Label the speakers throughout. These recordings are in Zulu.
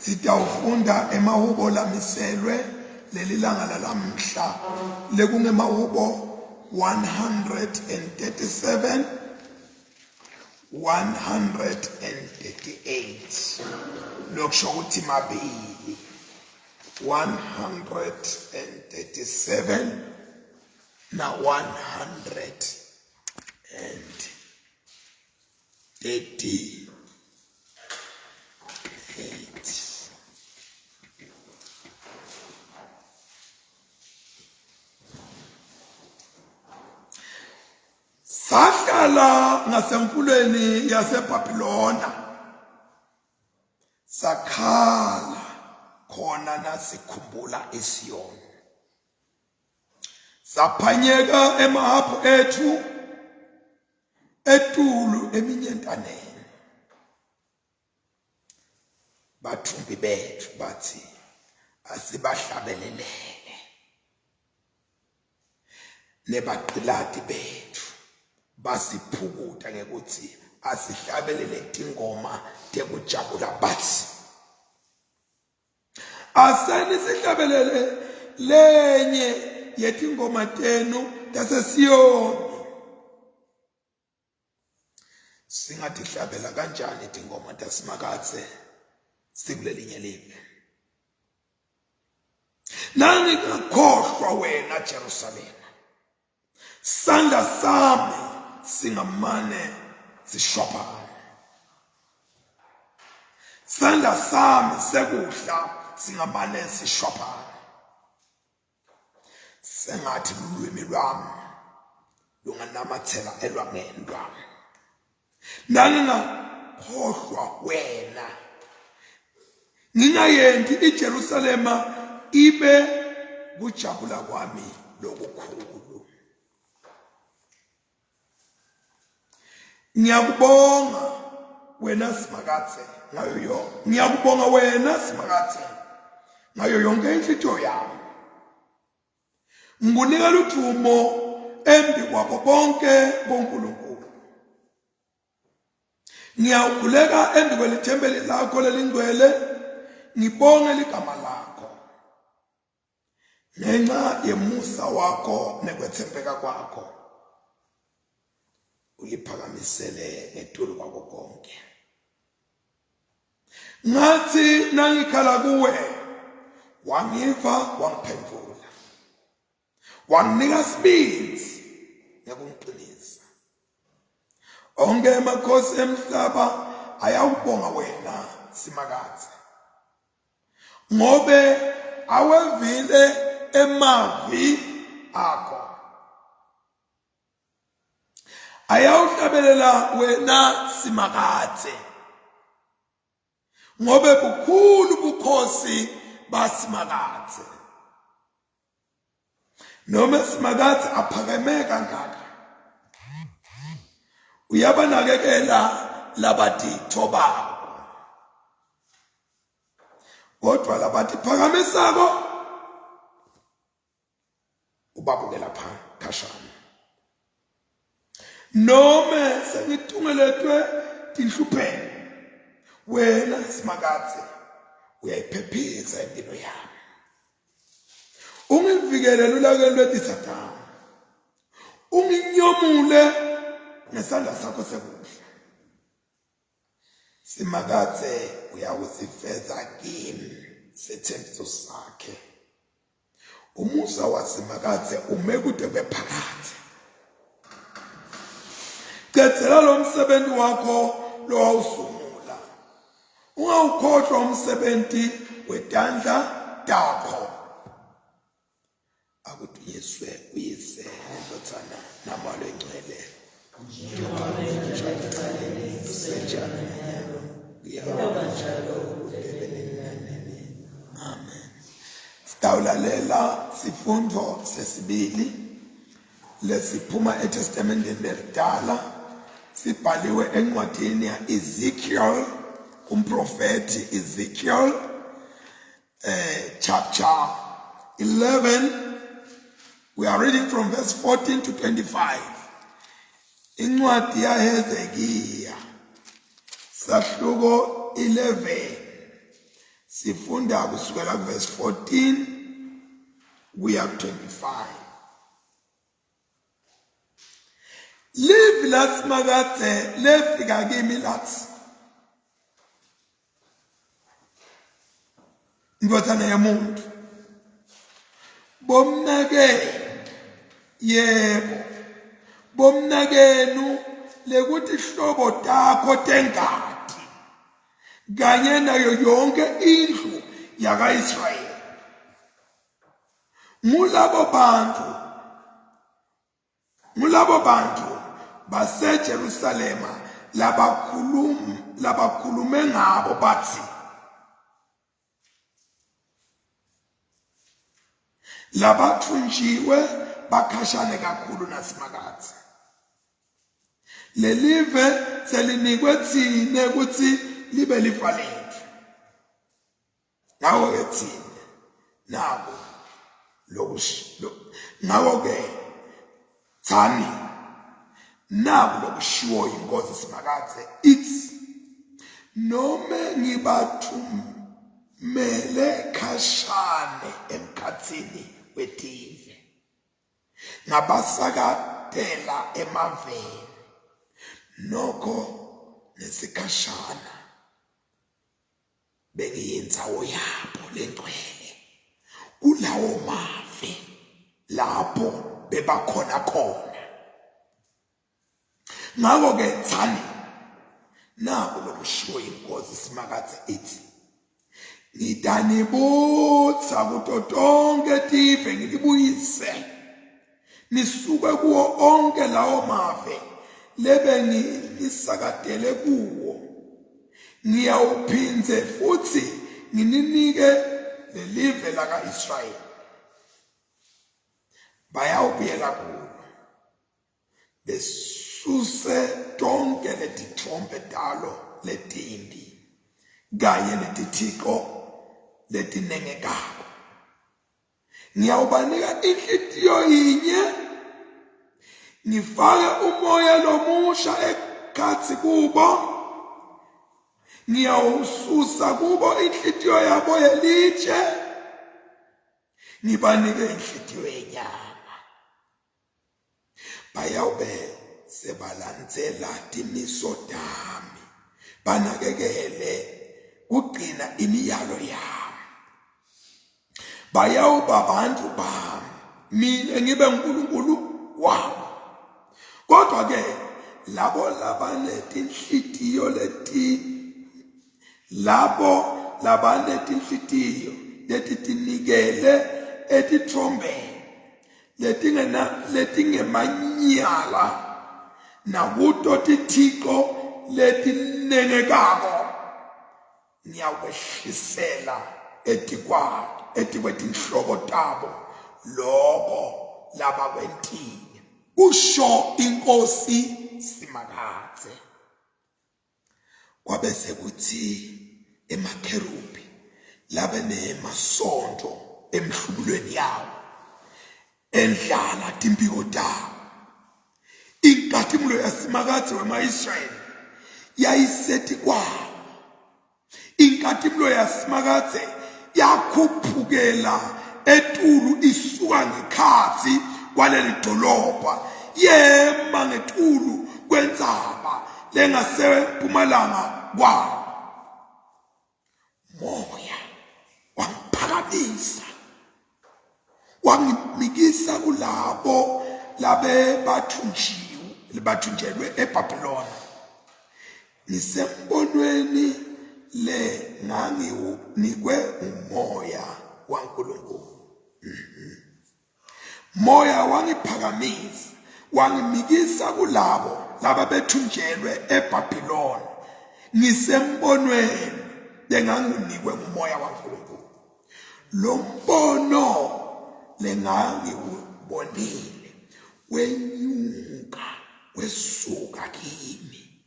Speaker 1: Sitawufunda emahubo lamiselwe leli langa lalamhla lekungemahubo 137 138, lokusho ukuthi mabili, 137 na 138. Sahlala ngasemfuleni yaseBhabhilona, sakhala khona nasikhumbula iSiyoni. Saphanyeka emahaphu ethu etulu eminyentaneni. Bathumbi bethu bathi asibahlabelelele, nebagqilati bethu basiphukuta ngekuthi asihlabelele tingoma tekujabula, bathi asani sihlabelele lenye yetingoma tenu taseSiyoni. Singatihlabela kanjani tingoma taSimakadze sikulelinye live? Nangingakhohlwa wena Jerusalema, sandla sami singamane sishwaphane, sandla sami sekudla singamane sishwaphane. Sengathi lulwimi lwami lunganamathela elwangeni lwami, nangingakhohlwa wena, ngingayenti iJerusalema ibe kujabula kwami lokukhulu. Ngiyakubonga wena Simakadze ngayo yonke, ngiyakubonga wena Simakadze ngayo yonke inhlitiyo yami. Ngikunika ludumo embi kwabo bonke boNkulunkulu. Ngiyawukhuleka embi kwelithempeli lakho lelingcwele, ngibonge ligama lakho ngenxa yemusa wakho nekwethembeka kwakho, uliphakamisele ngetulu kwako konke. Ngathi nangikhala kuwe, wangiva, wangiphendula, wanginika sibindi ngekungiqinisa. Onke amakhosi emhlaba ayawubonga wena Simakadze, ngobe awevile emavi akho. Ayawuhlabelela wena Simakadze, ngobe bukhulu bukhosi baSimakadze. Noma Simakadze aphakeme kangaka, uyabanakekela labatithobako, kodwa labatiphakamisako ubabukela khashana. Nome sengitungeletwe tinhlupheko, wena Simakadze uyayiphephisa impilo yami, ungivikele elulakeni lwetitsa tami, unginyomule ngesandla sakho sekudla. Simakadze uyawusifeza kimi sethembiso sakhe. Umusa waSimakadze ume kude kwephakadze. Cedzela lo msebenzi wakho lowawusungula, ungawukhohlwa umsebenzi wetandla takho. Akudunyiswe uYise neNdvodzana naMoya loyiNgcwele, senjalo nanyalo, kuyawuba njalo kude kube nini nanini. Amen. Sitawulalela sifundo sesibili lesiphuma eTestamenteni lelidala, sibhaliwe encwadini ya-Ezekiel, umprofethi Ezekiel, chapter 11. We are reading from verse 14 to 25. Incwadi yaHezekiya, sahluko 11, Sifunda kusukela kuverse 14 kuya ku-25. Livi laSimakadze lefika kimi lathi, Ndvodzana yemuntu, bomnakenu, yebo, bomnakenu lekutihlobo takho tengati kanye nayo yonke indlu yaka-Israyeli. Ngulabo bantu ngulabo bantu baseJerusalema labakhuluma labakhulume ngabo bathi labathunjiwe bakhashane kakhulu naSimakadze. Lelive selinikwe tsine kutsi libe lifa letfu. Ngakho-ke thina nako lokusho ngakho-ke thani naku lokushiwo yinkosi Simakadze ithi nome ngibathumele khashane emkhathini wetive ngabasakatela emaveni nokho nesikhashana Bengiyindzawo yabo lengcwele kulawo mave lapho bebakhona khona. Ngakho-ke thani, naku lokushiwo yinkosi Simakadze ithi, Ngitanibutsa kuto tonkhe tive ngilibuyise nisuke kuwo onke lawo mave lebenginisakatele kuwo ngiyawuphindze futhi ngininike lelive laka-Israyeli bayawubuyela kulo besuse tonke letitfombe talo letimbi kanye netithixo letinengekako Ngiyawubanika inhlitiyo yinye, ngifake umoya lomusha ekhatsi kubo. Ngiyawususa kubo inhlitiyo yabo yelitshe, ngibanike inhlitiyo yenyama. Bayawube sebalandzela timiso tami, banakekele kugcina imiyalo yami. Bayawuba bantfu bami, mina ngibe nguNkulunkulu wabo. Kodwa ke labo labanetinhlitiyo leti labo labanetinhlitiyo letitinikele etitfombeni letingena letingemanyala nakuto tithixo letinengekako ngiyakwehlisela etikwabo etikwetinhloko tabo loko labakwentile kusho inkosi Simakadze. Kwabe sekuthi emakherubhi labe nemasonto emhlubulweni yawo endlala timphiko tawo. Inkhatimulo yaSimakadze wema-Israyeli yayisetikwawo. Inkhatimulo yaSimakadze yakhuphukela etulu isuka ngekhatsi kwaleli dolobha yema ngetulu kwentsaba lengasempumalanga kwawo. Moya wangiphakamisa wangimikisa kulabo labebathunjiwe bathunjelwe eBhabhilona ngisembonweni le ngangiwunikwe umoya waNkulunkulu. Moya wangiphakamisa wangimikisa kulabo laba bethunjelwe eBhabhilona ngisembonweni benganginikwe ngumoya waNkulunkulu. Lo mbono lengangiwubonile wenyuka wesuka kimi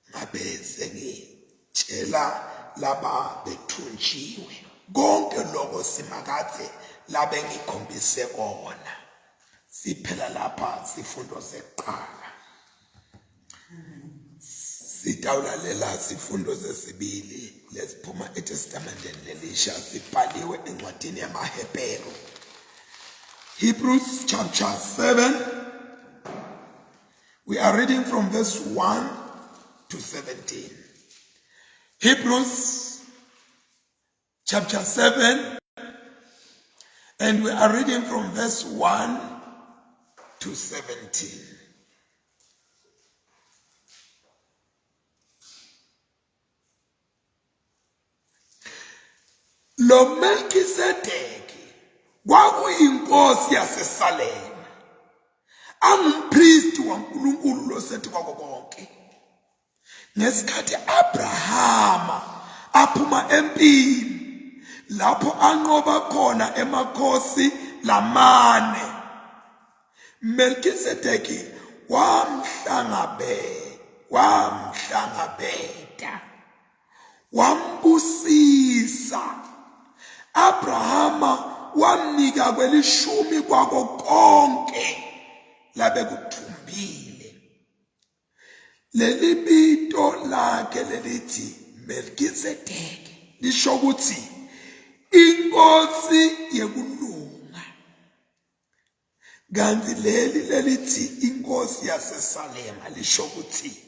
Speaker 1: ngabe sengitshela laba bethunjiwe konke lokho Simakadze labengikhombise kona. Siphela lapha sifundo sekuqala. Sitawulalela sifundo sesibili lesiphuma eTestamenteni lelisha sibhaliwe encwadini yamaHebheru. Hebrews chapter 7. We are reading from verse 1 to 17. Hebrews chapter 7 and we are reading from verse 1 to 17. Lo Melkisedeki kwakuyinkosi yaseSalema, angumpristi waNkulunkulu losethi kwako konke. Ngesikhathi Abrahama aphuma empini lapho anqoba khona emakhosi lamane, Melkisedeki wamhlangabeta wambusisa. Abrahama wamnika kwelishumi kwako konke labekuthumbile. Leli bito lakhe lelithi Melkizedeki lisho ukuthi inkosi yekulunga, kanti leli lelithi inkosi yaseSalema lisho ukuthi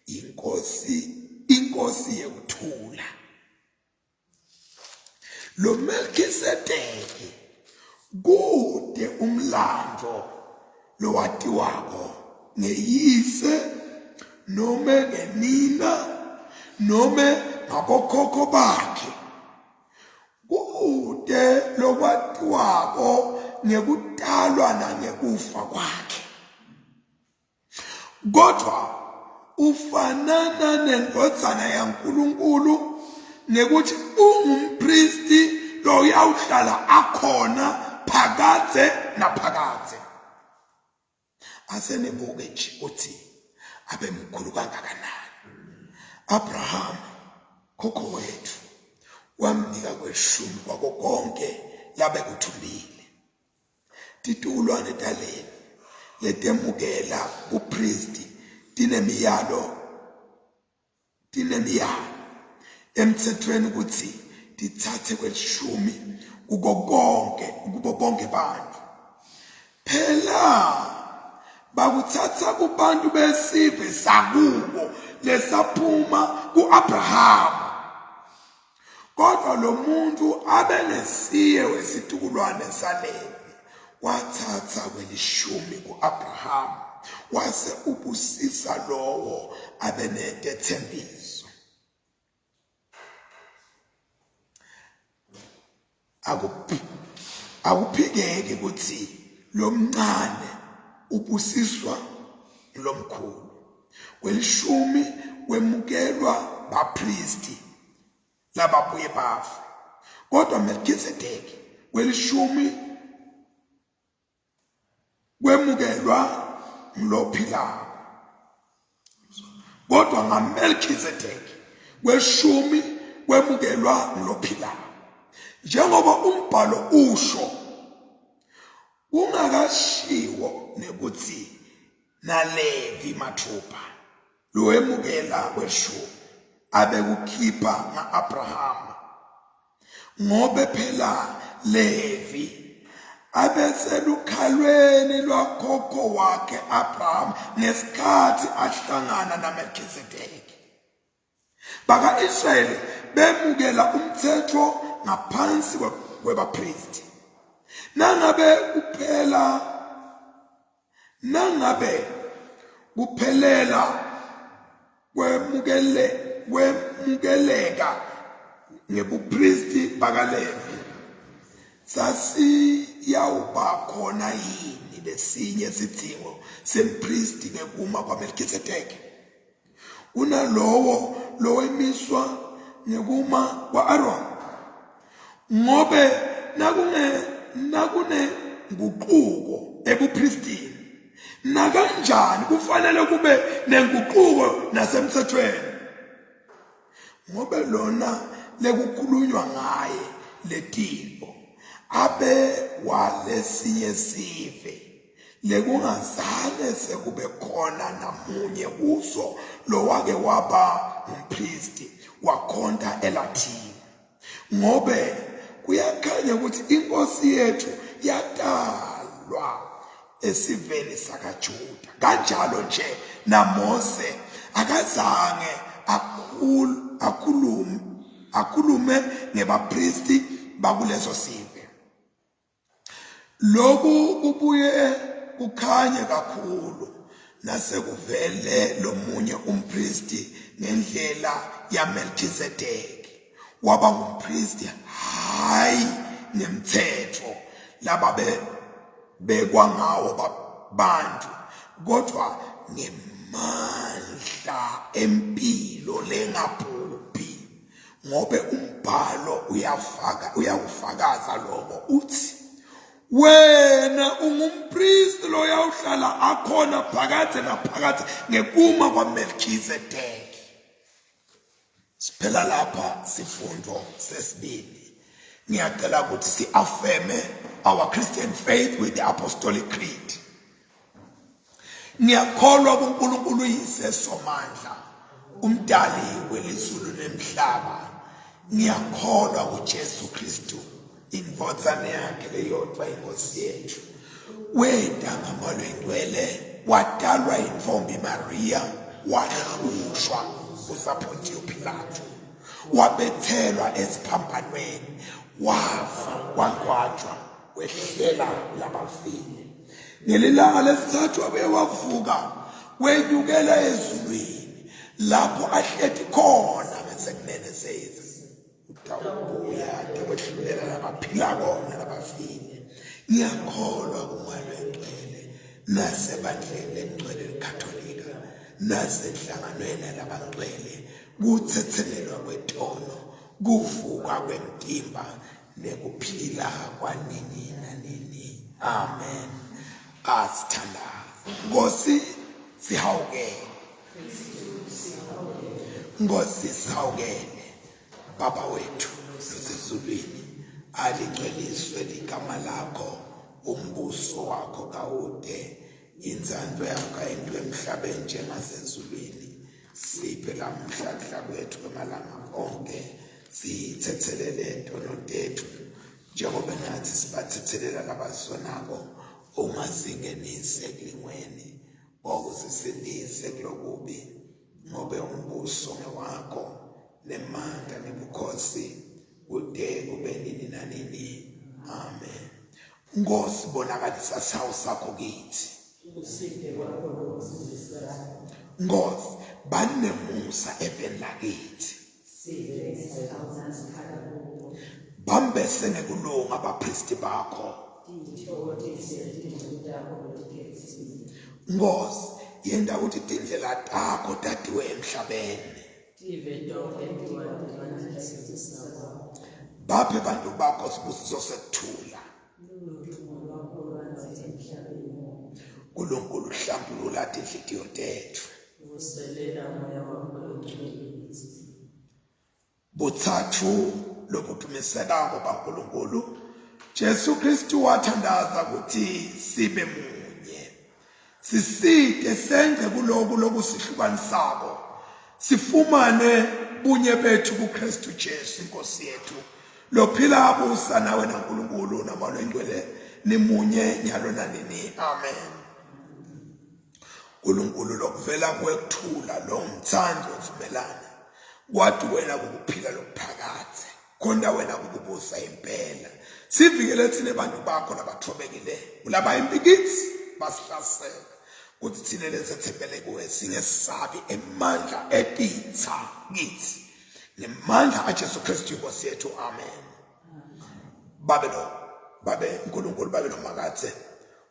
Speaker 1: inkosi yekuthula. Lo Melkisedeki kude umlando lowatiwako ngeyise nome ngenina nome ngabokhokho bakhe, kude lokwatiwako ngekutalwa nangekufa kwakhe. Kodwa ufanana nendvodzana yaNkulunkulu ngekuthi ungumpristi loyawuhlala akhona phakadze naphakadze. Asenibuke nje ukuthi abe mkhulu kangakanani. Abraham khokho wethu wamnika kweshumi kwako konke labekuthumbile. Titukulwane taLevi letemukela buphristi tinemiyalo emtsetfweni kutsi titsatse kwelishumi kuko konke kubo bonkhe bantfu. Phela bakutsatsa kubantu besive sakubo lesaphuma ku-Abrahama. Kodwa lo muntu abengesiye wesitukulwane saLevi, wathatha kwelishumi ku-Abrahama, wase ubusisa lowo abenetethembiso. Akuphikeki ukuthi lo mncane ubusiswa lomkhulu. Kwelishumi kwemukelwa bapristi lababuye bafe, kodwa Melkizedeki kwelishumi kwemukelwa ngulophilako. Kodwa ngaMelkizedeki kweshumi kwemukelwa ngulophilako, njengoba umbhalo usho kungakashiwo nekuthi naLevi mathupha lowemukela kweshumi abekukhipha nga-Abrahama, ngobe phela Levi abeselukhalweni lwakhokho wakhe Abraham ngesikhathi ahlangana naMelkhizedeki. Baka-Israyeli bemukela umthetho ngaphansi kwebapristi. Nangabe kuphela Nangabe kuphelela kwemukele kwemukeleka ngebupristi bakaLevi, sasiyawuba khona yini lesinye sidzingo sempristi ngekuma kwaMelkisedeki kunalowo lowemiswa ngekuma kwa-Aroni? Ngobe nakunenguquko ebupristini, nakanjani kufanele kube nenguquko nasemthethweni, ngobe lona lekukhulunywa ngaye letinfo abe walesinye sive. Lekungazange sekube khona namunye kuso lowake waba ngumpristi wakhonta elathini. Ngobe kuyakhanya ukuthi inkosi yethu yadalwa esiveni sakaJuda. Kanjalo nje naMose akazange akhulume akhulume ngebapristi bakuleso sive. Lokhu kubuye kukhanye kakhulu nasekuvele lomunye umpristi ngendlela yaMelkizedeki. Waba ngumpristi hhayi ngemthetho lababe bekwa ngawo bantu kodwa ngemandla empilo lengabhubhi. Ngobe umbhalo uyafaka uyakufakaza lokho uthi wena ungumpristi loyawuhlala akhona phakadze naphakadze ngekuma kwaMelkizedeki. Siphela lapha sifundo sesibili. Ngiyacela ukuthi si-affirme our Christian faith with the Apostolic Creed. Ngiyakholwa kuNkulunkulu uyise somandla umdali welizulu nemhlaba. Ngiyakholwa kuJesu Kristu indvodzana yakhe leyodwa inkosi yethu. Weda ngamoya oyingcwele wadalwa intombi Maria wahlushwa usaPontiyo Pilato wabethelwa esiphambanweni wafa wangcwatshwa wehlela labafile. Ngelilanga lesithathu wabuye wavuka wenyukela ezulwini lapho ahleti khona ngesekunene seyise. Utawubuya atekwehlulela labaphila kona labafile. Ngiyakholwa kuMoya loyiNgcwele nasebandleni lelingcwele leKhatolika nasenhlanganweni yalabangcwele kuthethelelwa kwetono kuvuka kwemtimba nekuphila kwanini nanini. Amen. Asithandaze. Nkosi sihawukele. Nkosi sihawukele. Baba wethu losezulwini, alingcweliswe ligama lakho, umbuso wakho kawude, intsandvo yakho ayentiwe emhlabeni njengasezulwini. Siphe lamuhla kudla kwethu kwemalanga onke, sithethelele tono tethu njengoba nathi sibathethelela labasonako, ungasingenisi ekulingweni, wakusisindise kulokubi, ngobe umbuso ngewakho nemandla nebukhosi kude kube nini nanini. Amen. Nkosi, bonakalisa sawo sakho kithi. Nkosi, banemusa eveni lakithi. Bambese ngekulunga abapristi bakho. Nkosi, yenta ukuthi tindlela takho tatiwe emhlabeni. Baphe bantu bakho sibusiso sekuthula. Nkulunkulu hlambulula tinhlitiyo tetfu.
Speaker 2: Vuselela moya wakho longcwele kitsi.
Speaker 1: Buthathu lobudumisekako baNkulunkulu. Jesu Kristu wathandaza ukuthi sibe munye. Sisite sengce kuloku lokusihlukanisako. Sifumane bunye bethu kuKristu Jesu inkosi yethu. Lophila abusa nawe naNkulunkulu naMoya Oyingcwele nimunye nyalo nanini. Amen. uNkulunkulu lokuvela kwekuthula lo ngumthandi wovumelana kwati wena kukuphila lokuphakadze khonta wena kukubusa impela sivikele thina bantu bakho labathobekile kulaba impikithi basihlasela kuthi thina lesethembele kuwe singesabi emandla etitha kithi ngemandla aJesu Kristu inkosi yethu. Amen. Babe lo babe uNkulunkulu babe nomakathe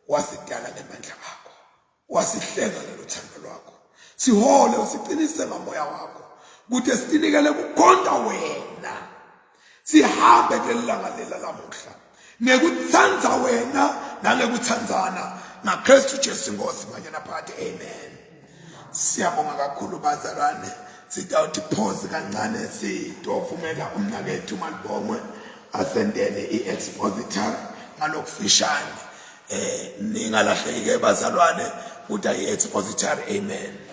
Speaker 1: wasidala ngemandla akho wasihlenga ngeluthando lwakho sihole usiqinise ngamoya wakho kude sinikele kukhonta wena sihambe kuleli langa lela lamuhla ngekuthanda wena nangekuthandzana ngaKristu Jesu inkosi manje naphakade. Amen. Siyabonga kakhulu bazalwane. Sitawuthi pause kancane sitovumela umnakethu Malibongwe asendele i-expository ngalokufishane. Ningalahleki ke bazalwane, kuthi ayi expository. Amen.